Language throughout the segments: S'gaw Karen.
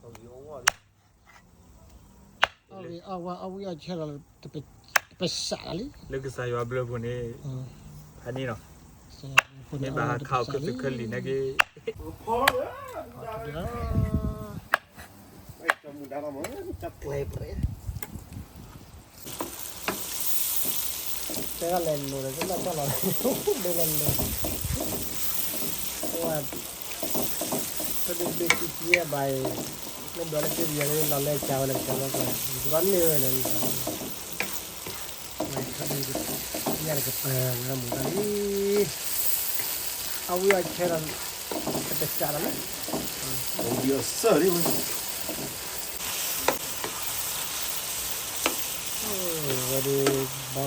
အီၣ်ဝံၣ်အီၣ်ဝါ အီၣ်ဝံၣ်အီၣ်ဆဲးလီၤ တပစးလီၤလံ လၢကစၢ်ယွၤဘျုးဖှိၣ်န့ၣ် ဖးန့ၣ်လီၤ မ့ၢ်ဘၣ်ဟးခးအီၤကသုးခဲလံာ်န့ၣ်က့ၤ တဲဒၣ်လဲၤလိၤဒီး တဘၣ်တၢ်လီၤ ဒိလီၤလိၤ ဝဲ တဒုးဘ့ၣ်ကံကံဘၣ်အံၤ မ့ၢ်ဒွးလၢက့ၤယၤလီၤလဲၤကၢဝဲလၢကၢဝဲကွၢ် တဘၣ်မ့ၢ်ဝဲလၢ ဝဲထီၣ်ဒုး ညၣ်တကပၤ မူဒါလံ အဝံၣ်အီၣ်ဆဲးဒီး တကစးဒီးလၢ ဝံၣ်အီၣ်ဆဲးလံဝဲ ဝဲဒုး ဘီ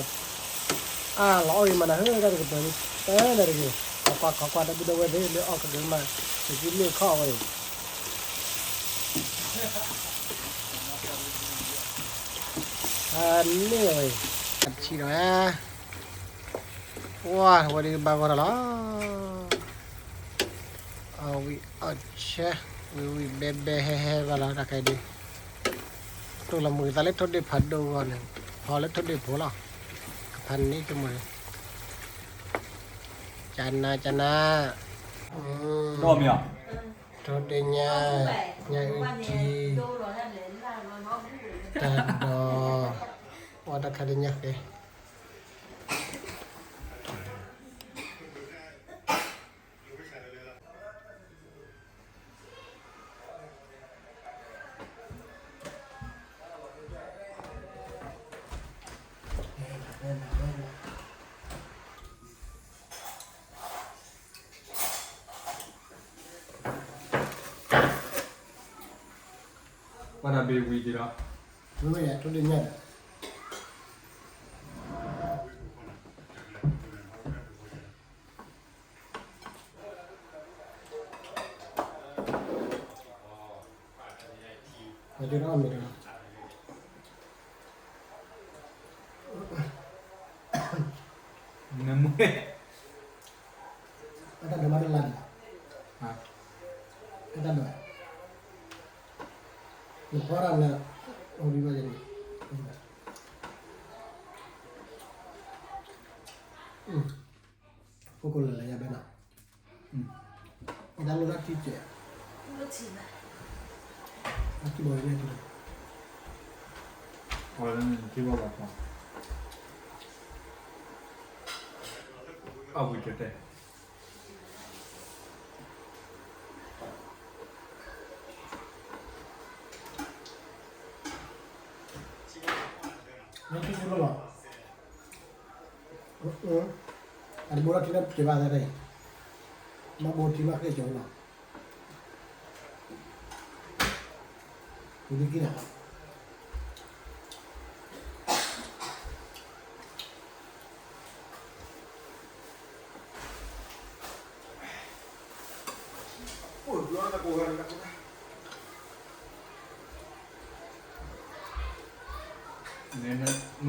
အါလီၤအီၣ်ဂ့ၤမးနၤ ဟၢတၢ်တကပၤလံ တၢ်နၤတဂ့ၤ ခီကွၢ်ခီကွၢ် ဒီပုၢ်ဒီဝဲၢ်သ့ၣ် လၢအီၣ်ကဒုးမး တကံမ့ၢ်ခီၣ်ဝဲအံၤ အန့ၣ်ဝဲအံၤ အထံၣ်ဒီး ဝဲ ဝဲဒုးဘၣ်ဂီၢ်ထီၣ်လီၤ အဝံၣ်အီၣ်ဆဲး ဝံၣ်ဝံၣ်ဘဲဘဲဟဲဟဲဘၣ်လီၤ တၢ်ခဲအံၤဒုး တိၢ်လီၤမုာ်သးလၢထိၣ်ဒ့ၣ်ဖးဒိၣ်ဂီၢ်န့ၣ် ဖီလၢထိၣ်ဒ့ၣ်ဖိလီၤ ကဖးန့ၢ်တမုာ်န့ၣ် ကနၤ ကနၤ ဒီးမ့ၢ် ထိၣ်ဒ့ၣ်ညါ ညၣ်အုၣ်ထံ တၢ်ဒီး အီၣ်တၢ်ခါဒ့ၣ်ညၣ်ဃဲ ပှၤတၢ်ဘ့ၣ်ဝံၤဒံးလီၤ ဝဲဝဲယၤထိၣ်ဒ့ၣ်ညၣ်ဒီး ပှၤကၢထီၣ်အီၣ်မ့ၤဒီး နမ့ၢ် အတၢ်ဒိးဘၣ်တလါဒံးဘၣ်, အတၢ်ဒိး, နဖီတၢ်လၢ အိၣ်ဒံးဘၣ်ယၤန့ၣ်, အိၣ်ကိးလၢလၢယၤဘဲနီၤ, အတၢ်လိၣ်တၢ်ထံစဲး, အထံဘၣ်န့ၣ် အဝဲန့ၣ်ထံဘၣ်ဘၣ်ဖီ, အဝံၤတတဲ မ့ၢ်ထံဆူလီၤ, အတဘိထီၣ်ထံလၢက့ၤဘၣ်သးတၢ်အံၤ, မ့ၢ်ဘိထံမ့ၢ်ဃ့ၢ်ကၠီလီၤ, ပူၤဒုးက့ၤလီၤ.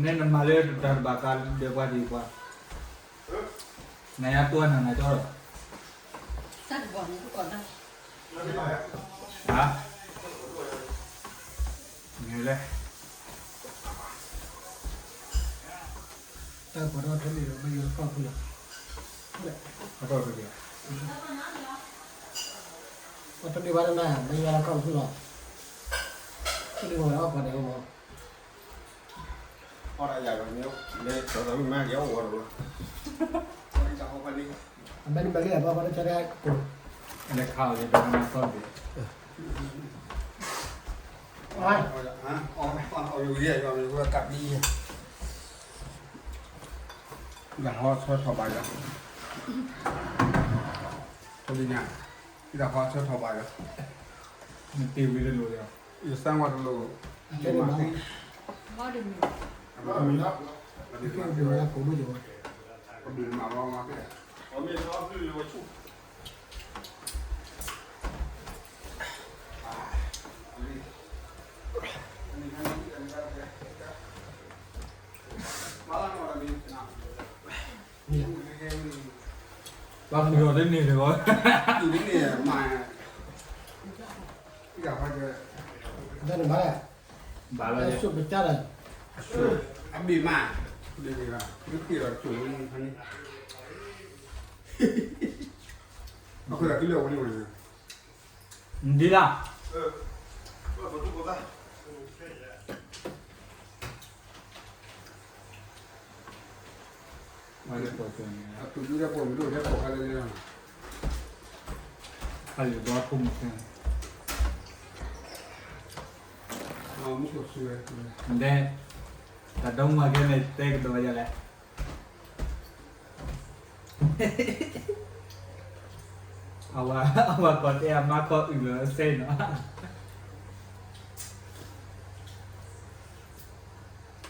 နဲနမၤလၢတၢ်တဘၣ်ကါဒီးပှၤဒံးပှၤ, နၤယၤတွၢ်နၤနၤကၠီလီၤ, ဟါ, နလဲၣ် တၢ်ပှၤထီၣ်ထီၣ်န့ၣ်ဒီး မ့ၢ်ယိၤလၢကီၢ်ဖုလီၤ, ပှၤထီၣ်န့ၢ်ဘၣ်တၢ်နၤ မ့ၢ်ယိၤလၢကီၢ်ဖုလီၤ, ထီၣ်န့ၢ်ဘၣ်ဝဲဒၣ်အီၣ်ပှၤဒဲးမး, အီၣ်ဒၣ်ယၤလီၤ, လၢစီၤသးဝံၣ်မ့ၢ်ကဲအီၣ်ဝီတဘျီ, အမ့ၢ်နမၤဂ့ၤအဘၣ်ဘၣ်တၢ်ဆါဒၣ်ကိး, လဲၤခးအီၤယၤဒီးနၤကီၢ်ဘ့ၣ်, အီၣ်ယၤဝံၤယၤ ယၤဝံၤကးဘံယၤ ယဟီဆၢထီၣ်ဘၣ်ယၤ, ထီၣ်လံနၤ, ယဟီဆၢထီၣ်ဘၣ်ယၤ, နတ့ဝံၤတလိၣ်ယၤ, ယစၢ်ဝါတလိၣ်, မၤသ့, မၤသ့, မၤလီၤမၤသ့ ဘၣ်မနုၤအီၤတန့ၢ်တဂီၢ်, မၤ, ဘၣ်လီၤ, အဘ့ၣ်မး, ဘ့ၣ်မး, မ့ၢ်က့ၤလီၤကၠိၤလၢန့ၣ်, အဃိသတးတုၤလၢအဝဲန့ၣ်, ဒ်လၢ အတုၤဒၣ်ပှၤမ့ၢ်ဒိၣ်ထဲပိာ်ခါလၢလၢ, ခါလံၤဘီခိၣ်မုၢ်ခဲ, မုၢ်ခိၣ်ဆူဝဲ, ဒဲ, တၢ်ဒိမါခဲန့ၣ် တဲကဒီးယၤလဲၣ်. အဝၤ, အဝၤကီၢ်တဲအမါခီအုၣ်လၢစဲနီၤ,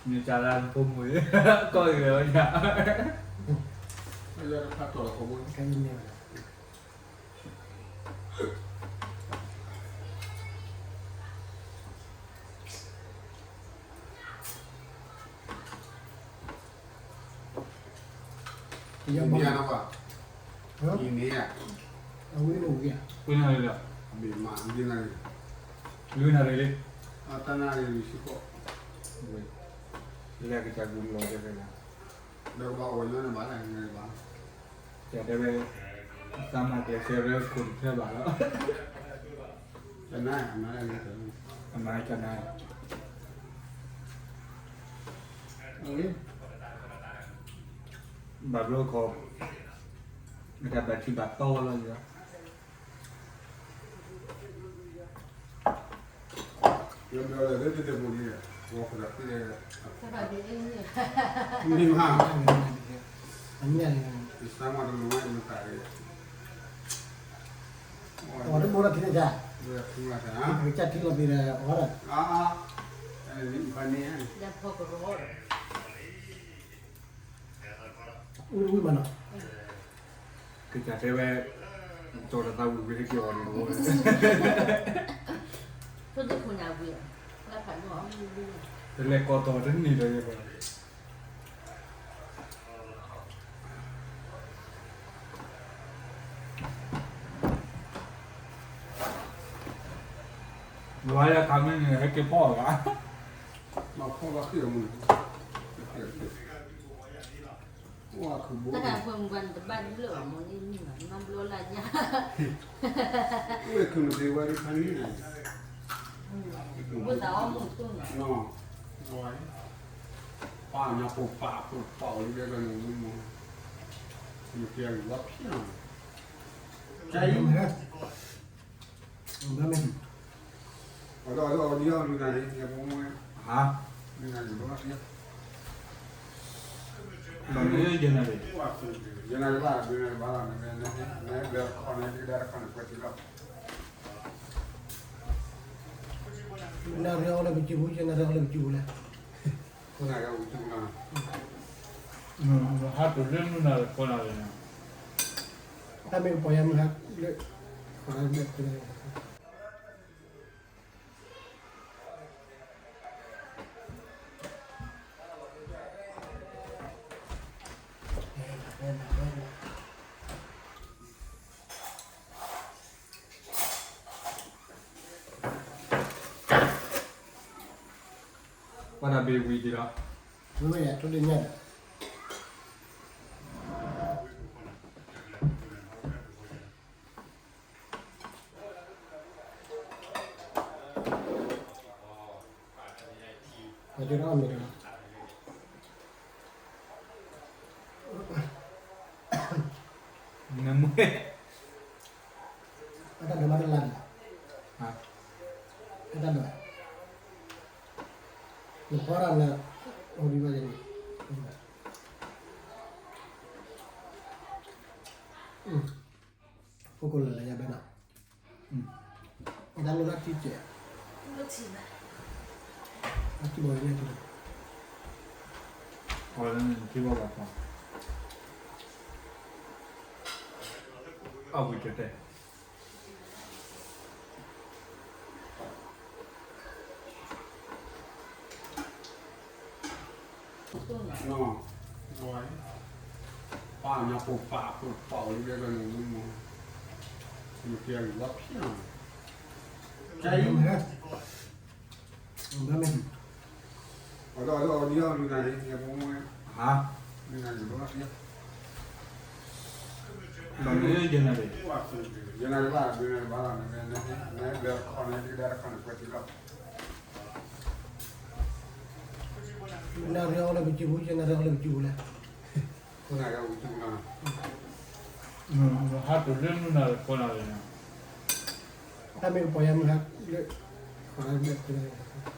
မ့ၢ်တၢ်လၢဖိမုၣ်, ကီၢ်အုၣ်လၢညါ, လၢတဖးတီၢ်လီၤခီဘိန့ၣ် ယမၤ, အဝဲန့ၣ်ဝံၤဧါ, ဝံနၤရ့လီၤ, လွံၢ်နၤရ့လံ, တနၤရ့လံစ့ၢ်ကီး, လဲၤကစၢ်ကူလီၤတဲဖဲလၢ, ဒီးကဘၣ်အိၣ်ဝဲညီနုၢ်ဘၣ်လၢန့ၣ်ဘၣ်, ကတဲဝဲ, သးမၤကျဲးစၢးဝဲခိၣ်တဖျၢၣ်ဘၣ်လီၤ, ကနၣ်, အမၤကနၣ်, ဘၣ်ဘျီခီ, မ့ၢ်တၢ်ဘၣ်ထံဘၣ်တီလီၤယၤ, မ့ၢ်မး, အမ့ၢ်န့ၣ်, အီၤတဘိလီၤထံန့ၣ်တၢ်, ကစၢ်ထံလီၤသ့ၣ်ဒီး, အီၤဒီး, အူဝံၤမးနီၤ, ကစၢ်တဲဝဲ, ကၠီၤတသးဝံၤဝံၤဟဲက့ၤအီၤန့ၣ်တဝီ, တလဲၤကီၢ်တီၢ်တန့ၢ်ဒီးယဲၢ်ဘၣ် ဝါယခါမ့ၢ်န့ၣ် ဟဲက့ၤဖီၣ်အီၤဂၤ, မၤဖီၣ်ဘၣ်ဃ့ၢ်အမုၢ်, တၢ်ဖုမုၢ်ပှၢ်န့ၣ်တဘၣ်ဒုလၢအီၤမ့ၢ်န့ၣ် မၤဘျီလၢညါ, ဝဲၢ်ခုၣ်မ့ၢ်တ့ၢ်ဝဲဒၣ်ခါန့ၣ်, ဝဲသးအီၣ်မုၢ်သိၣ်န့ၣ်, ပှၤညါပိာ်ပာ်ပိာ်ပာ်အီၤလၢကျဲကျီန့ၣ်မ့ၢ်, မ့ၢ်ကဲဂ့ၤဝါဖျါ, ကဲအံၤ အီၤဒီးအီၤဒီးအီၤဒ်အီၤမုၢ်နၤန့ၣ် ဟါ, မုၢ်နၤန့ၣ်ဘၣ်, ယနၤန့ၣ်, ယနၤန့ၣ်ဘၣ်, ယနၤန့ၣ်ဘၣ်, နဘျၢတခီန့ၣ် ဒ်ဒၣ်တခီန့ၣ် ကွဲးတံၢ်လီၤ, နၤရ့အီၤလၢပစုပူၤ, ယနၤရ့အီၤလၢပစုပူၤလဲၣ်, နၤရ့အီၤလၢပစုပူၤလီၤ, ဟးတုၤလၢမုၢ်နၤရ့ခီနၤရ့န့ၣ်, တၢ်မ့ၢ်ကပီၤယၤမုၢ်ဟါလၢ, ပှၤတၢ်ဘ့ၣ်ဝံၤဒံးလီၤ, ဝဲယထိၣ်ဒ့ၣ်ညါဒီး ပှၤကညီအမံၤလီၤ, နမ့ၢ်, အတၢ်ဒိးမးတလါဒံး, အတၢ်ဒိး, နဖီတၢ်လၢ, အိၣ်ဒံးဘၣ်ယၤန့ၣ်, ဖိကိးလၢလၢယၤဘဲနီၤ, တၢ်လိၣ်လၢထံကဲး, ထံဘီန့ၣ်, ထံဘီဘၣ်ဖီ, အဝံၤကတဲ ပာ်ညါပိာ်ပာ်ပိာ်ပာ်အီၤလၢကျဲကျီန့ၣ်မ့ၢ်, မ့ၢ်ကဲဂ့ၤဝါဖျါန့ၣ်, မ့ၢ် အဒီးအဒီးအီၤဒ်အီၤ မ့ၢ်နၤန့ၣ် မ့ၢ် မ့ၢ်နၤန့ၣ် ယနၤန့ၣ် ယနၤန့ၣ်ဘၣ် မ့ၢ်နၤန့ၣ် နဘျၢတခီန့ၣ် ဒုၣ်ဒါတခီန့ၣ် ကွဲးတံၢ်လီၤ နၣ်ရံၣ်အီၤလၢပစုပူၤ ယနၣ်ရံၣ်အီၤလၢပစုပူၤလဲၣ် နၣ်ရံၣ်အီၤလၢပစုပူၤလီၤ ဟးတုၤလၢနနၣ်ရံၣ်ဃီနၤလဲၣ် တၢ်မ့ၢ်ကပီၤယၤမုၢ်ဟါလၢ ဃီဘျဲၣ်